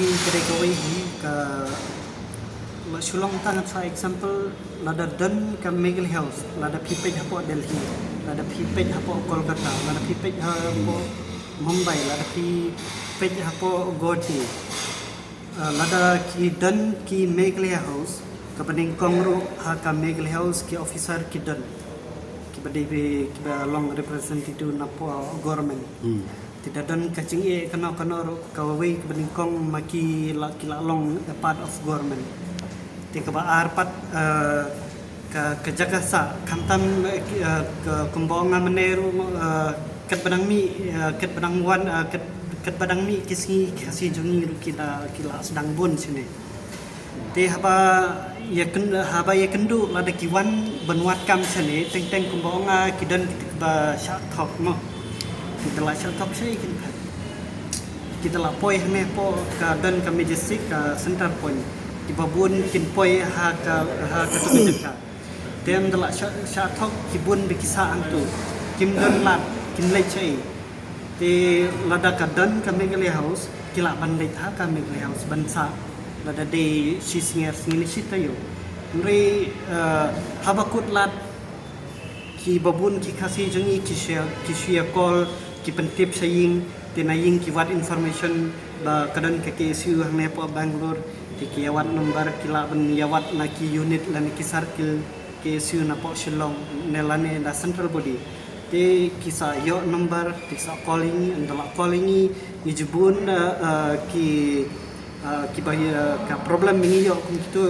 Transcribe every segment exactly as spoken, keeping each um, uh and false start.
Ka dei kawei hi ka la shu long tang sa example, lada don ka Meghalaya House, lada phi peit hapoh Delhi, lada phi peit hapoh Kolkata, lada phi peit hapoh Mumbai, lada phi peit hapoh Guwahati. Uh, lada ki don ki Meghalaya House, kaba nyngkong ruh ha ka Meghalaya House ki officer ki don, kiba dei, kiba long representative napoh government. Hmm. Te da don ka jingeh kano kano ruh, kawei kaba nyngkong ma ki la, ki la long a part of government. Te kaba ar pat, uh, ka, ka jaka sah, khamtam, uh, ki, uh, ka kumba ong nga mynne ruh, uh, katba dang mih, uh, katba dang wan, uh, kat, katba dang mih ki sngi ki Khasi jong ngi ruh ki la, ki la sdang bun shane. Te haba ïa kyn, haba ïa kynduh lada ki wan ban wad kam shane, teng teng kumba ong nga, ki don kita kiba shah thok mo. Kita la shah thok shane kin phet. Kita la poi hangne hapoh ka don ka Majestic, ka Centre Point. Kiba bun kin poi ha ka, ha katu ka jaka. Te ynda la shah, shah thok ki bun ba ki sah hangtu. Kim don lad, kin leit shaei. Te lada ka don ka Meghalaya House, ki lah ban leit ha ka Meghalaya House ban sah. Lada dei shi sngi ar sngi ne shi taïew. Hynrei, eh, haba kut lad, kiba bun ki Khasi jong ngi ki shu, ki shu ïa call, ki pyntip sha ïing, te na ïing ki wad information ba ka don ka K S U hangne hapoh Bangalore, te ki ïa wad number, ki lah ban ïa wad na ki unit lane ki circle K S U napoh Shillong ne lane na central body. Te ki sa ïoh number, te ki sa call ïa ngi, ynda la call ïa ngi, ngi ju bun, eh, eh, ki, eh, kiba, eh, ka problem ba ngi ïoh kum kitu,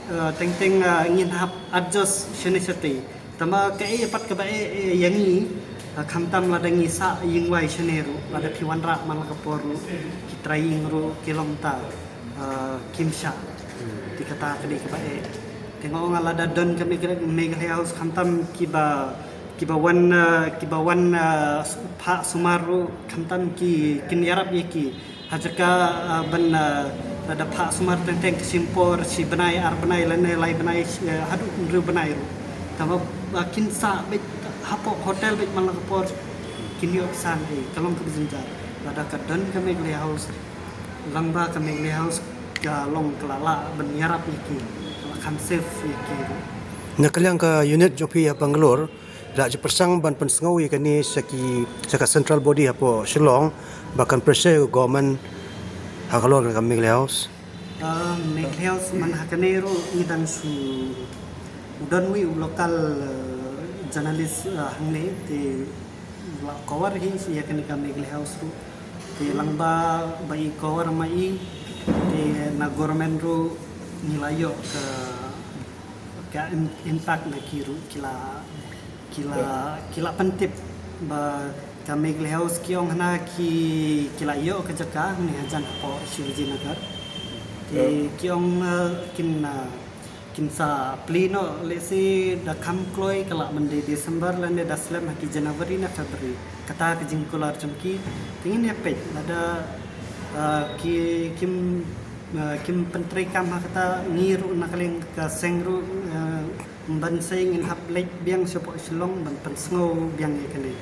eh, teng teng, eh, ngin hap adjust shane shatei. Tangba kaei pat kaba eh, eh, ïa ngi, eh, khamtam lada ngi sah ïing wai shane ruh, lada phi wanrah man la ka por ruh, ki trai ïing ruh ki long ta, eh, kim shah. Te kata ka dei kaba eh. Te nga ong lada don ka Meghalaya, Meghalaya House khamtam kiba, kiba wan, eh, kiba wan, eh, phah sumar ruh khamtam ki, kin ïarap ïa ki. Ha jaka, ah, ban, ah, lada phah sumar teng teng ka shim por shi bnai, ar bnai lane lai bnai, eh, haduh hynriew bnai ruh. Tangba ba kin sah beit hapoh hotel beit man la ka por, kin ïoh pisa ei, ka long kaba jynjar. Lada ka don ka Meghalaya House, lyngba ka Meghalaya House ka long ka la lah ban ïarap ïa ki, ka la kham safe ïa ki ruh. Na ka liang ka unit jong phi ha Bangalore, la ju pyrshang ban pynsngew ïa kane sha ki, sha ka central body hapoh Shillong ba kan pressure ïa ka government halor ka Meghalaya House. Ah, Meghalaya House man ha kane ruh ngi dang shu, u don uwei u local, eh, journalist, eh, hangne te la cover hi ïa kane ka Meghalaya House ruh. Te lyngba ba i cover ma i, te na government ruh ngi la ïoh ka ka im-, impact na ki ruh ki la, ki la, ki la pyntip ba ka Meghalaya House ki ong hana ki, ki la ïoh ka jaka hangne hajan hapoh Shivaji Nagar. Te ki ong, eh, kin, eh, kin sa plie noh lehse da kham kloi ka lah ban dei December lane da slem ha ki January ne February. Kata ka jingkular jong ki, te ngin ïa peit lada, eh, ki kim, eh, kim pyntreikam ha kata, ngi ruh na ka liang ka seng ruh, eh, ban sei ngin hap leit biang shapoh Shillong ban pynsngew biang ïa kane.